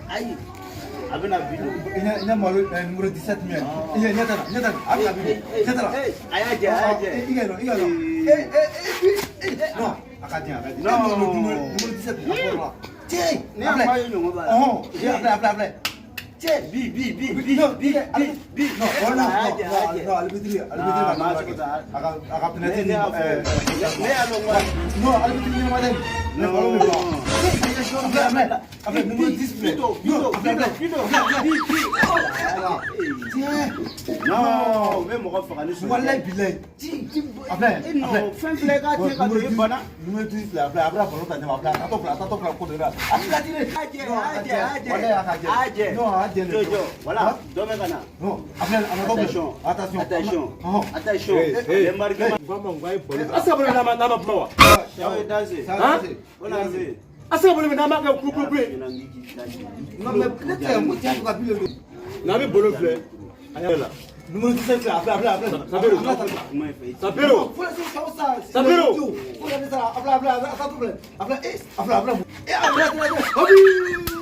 Ayi, a bɛna bi don. I ɲɛ malo numéro 17 min ye, i ɲɛ t'a la, ɲɛ t'a la, a bɛna bi don, ɲɛ t'a la. A y'a jɛ, a y'a jɛ. I ka nɔ, i ka nɔ. Eh eh eh, non, a ka di, a ka di. Non. Numéro 17, a bɔra la. Cɛ. Ne y'a fɔ a ye ɲɔgɔn b'a la. Ɔhɔn, a filɛ, a filɛ, a filɛ. Cɛ. Bi bi bi bi bi bi bi. Non, oh, non, A y'a jɛ, a y'a non, jɛ. non, arbitre, arbitre Ah, ka maa numéro sugu kɛ. ta. A ka penalty. Ne y'a fɔ. Ne y'a dɔn ko. Non, arbitre ɲɛnama tɛ nin. Ne ballon bɛ bɔ. A filɛ, a filɛ, a filɛ, numéro 10 filɛ. Bi don, bi don, bi don, bi don, bi bi. Tiɲɛ. Non, u bɛ mɔgɔ faga ni sonya. Walayi bilayi. A filɛ, E non, fɛn filɛ i k'a tigɛ ka don e bana. Numéro 10 filɛ, a filɛ, a bɛna ballon ta ɲɛma, a filɛ, a taatɔ filɛ, a taatɔ filɛ, ko de la. A filɛ, a filɛ. A jɛ, a jɛ, a jɛ. Walayi a ka jɛ. A jɛ. Non, a jɛ. Jɔ jɔ, voilà, dɔ bɛ ka na. Non, a filɛ, a natɔ filɛ. Attention. Attention. Attention. Ɔhɔn. Attention. Hey, Les marquements. A se ka bolo n'a ma kuma wa? Ça va danser. Ça Hein? va, c'est- On a vu. A se ka bolo n'a ma kɛ kulu kulu ye. Non, mais ne tɛ n ko cɛ ka bi le don. N'a bɛ bolo filɛ. A yɛrɛ la. Numéro 17 filɛ, a filɛ, a filɛ, a filɛ. Sabero. A filɛ, a filɛ. Sabero. Faut laisser ça, ça. Sabero. Faut laisser ça. A filɛ, a filɛ, a taatɔ filɛ. A filɛ, eh, a filɛ, a filɛ. Eh, a filɛ, a filɛ, a filɛ. Obi!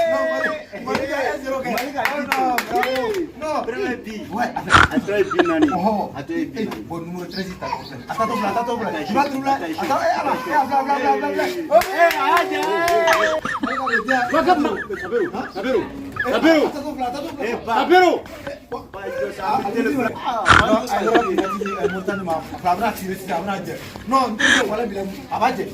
Non, Mali, Mali ka 1-0 kɛ. Mali ka Oh, non, bravo. Non. Premier but. Ouais, a filɛ. A tɔ ye 40. Ɔhɔn. A tɔ ye bi Eh, naani. bon, numéro 13 ta filɛ. A taatɔ filɛ, a taatɔ filɛ. Attention, I b'a turu la. A attention. taatɔ, eh, ala, eh, a filɛ, a filɛ, a filɛ, a filɛ. Obi! Eh, a y'a jɛ. Mali ka bɛ diya. Sabero. Sabero. Sabero. A taatɔ filɛ, a taatɔ filɛ. Eh, ba. Sabero. Ba jɔ sa, Ah, a bɛ téléphone. Non, a yɔrɔ penalty di Mauritanie ma. A filɛ, a bɛna tirer sisan, a bɛna jɛ. Non, n terikɛ, walayi bilayi, a b'a jɛ.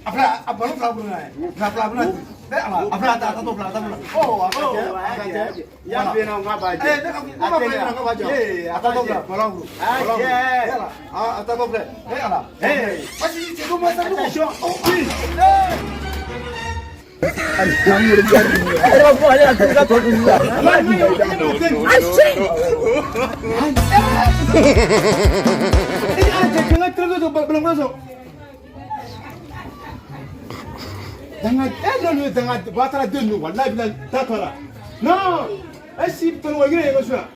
A filɛ, a ballon fila bolo na ye. Mais a filɛ, a bɛna eh, ala, a filɛ, a taatɔ filɛ, a taatɔ filɛ. Oh, a ka jɛ, Oh, a a ka y'a jɛ. jɛ. I y'a f'i ɲɛna n k'a b'a jɛ. Eh, ne ka ne ma fɔ e ɲɛna k'a b'a jɛ. Eh, A taatɔ filɛ, ballon bolo. A y'a Ballon bolo. jɛ. Eh, ala, a taatɔ filɛ. Eh, ala. Eh. Vas-y, c'est comment ça, nous? Attention. Oh, eh. E ala cɛ cɛ n ka trésor to balo sɔrɔ. Danga e n'olu ye danga wa taara den ninnu walayi bila ta tɔ la. Non, e si tɔnɔ wa yiri ye ka so yan.